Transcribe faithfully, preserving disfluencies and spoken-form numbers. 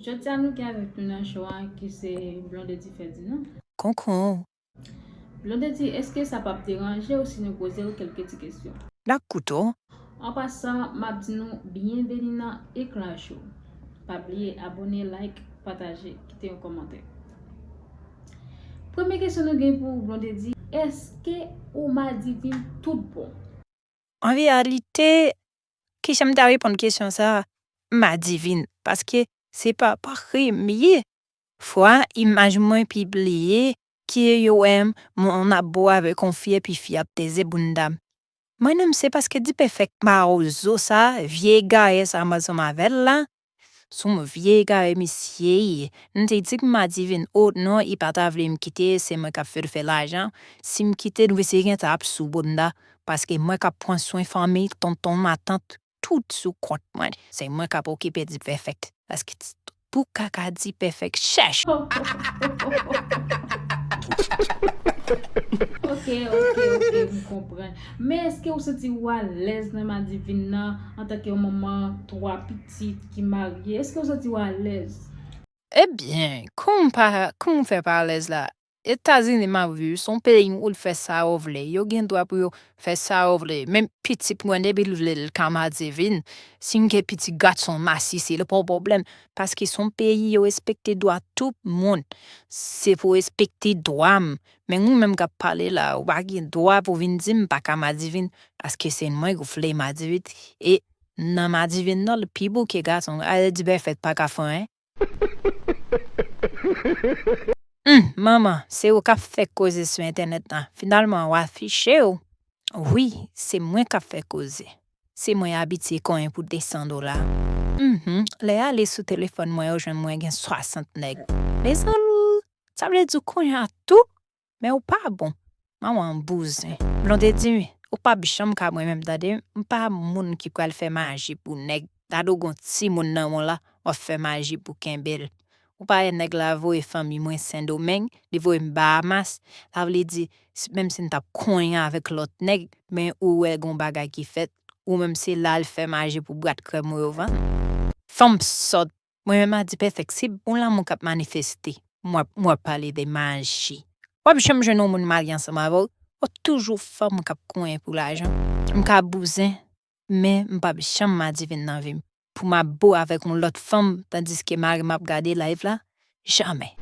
Jodi a nou gen avèk nou nan show a ki se Blondedy Ferdinand. Konkon. Blondedy, èske sa p ap deranje w si nou poze l kèlke ti kesyon? N ap koute w. An pasan, m ap di nou byenveni nan Ekla Show. Pa bliye abòne, like, pataje, kite yon kòmantè. Premye kesyon nou gen pou ou, Blondedy, èske ou madivin tout bon? An reyalite, kijan m ta reponn kesyon sa a? M madivin, paske se pa, pa krim m ye. Fwa imaj mwen pibliye, ki yo wè m, moun ap bo avèk yon fi epi fi ap teze bounda m. Mwen menm se paske Dipèfèk mawozo sa, vye egare sa m ansanm avè l la, se yon vye egare misye ye. M te di k m madivin, o non, li pa ta vle m kite, se mwen k ap fè l fè lajan. Si m kite, nou se gentan ap sou bounda, paske mwen k ap pran swen fanmi, tonton, matant, tout sou kont mwen. Se mwen k ap okipe Dipèfèk. Paske pou kaka Dipèfèk chèch. Ok, ok, ok, m konprann. Men èske ou santi ou alèz nan madivin nan antanke yon manman twa pitit ki marye? Èske ou santi ou alèz? Ebyen, kòman pa, kòman fè pa alèz la? Etazini m ap viv, se yon peyi ou l fè sa ou vle. Yo gen dwa pou yo fè sa yo vle. Menm pitit mwen, depi l vle, l ka madivin. Si m gen pitit gason, m asiste, l pa yon pwoblèm. Paske se yon peyi yo respekte dwa tout moun. Se pou respekte dwa m. Men ou menm k ap pale la, ou pa gen dwa pou vin di m pa ka madivin. Paske se mwen ki vle madivin. E nan madivin nan, l pi bouke gason. Ale Dipèfèk pa ka fè anyen. Humm, manman, se ou k ap fè koze sou entènèt lan. Finalman, w afiche w. Wi, se mwen k ap fè koze. Se mwen abitye konyen pou de san dola. Humm, lè ale sou telefòn mwen, yo jwenn mwen gen swasant nèg. Mezanmi, sa vle di w konyen a tou? Men ou pa bon. Manman bouzen. Blondedy, ou p ap janm ka renmen m, tande. M pa moun ki pral fè maji pou nèg. Tande w gon timoun nan men w la, w ap fè maji pou kenbe l. Ou pa wè nèg la voye fanmi mwen Sendomeng, li voye m Bahamas. Sa vle di, menm si n t ap konyen avèk lòt nèg, men ou wè gon bagay ki fèt, ou menm se la l fè maji pou bwat krèm ou yo vann. Fanm sòt. Mwen menm a Dipèfèk, se bon lanmou k ap manifeste. M w ap, m w ap pale de maji. W ap janm jwenn yon moun marye ansanm avè w, w ap toujou fanm k ap konyen pou lajan. M ka bouzen, men m p ap janm madivin nan vi m. Pou m ap bo avèk yon lòt fanm, tandiske mari m ap gade live la, jamè.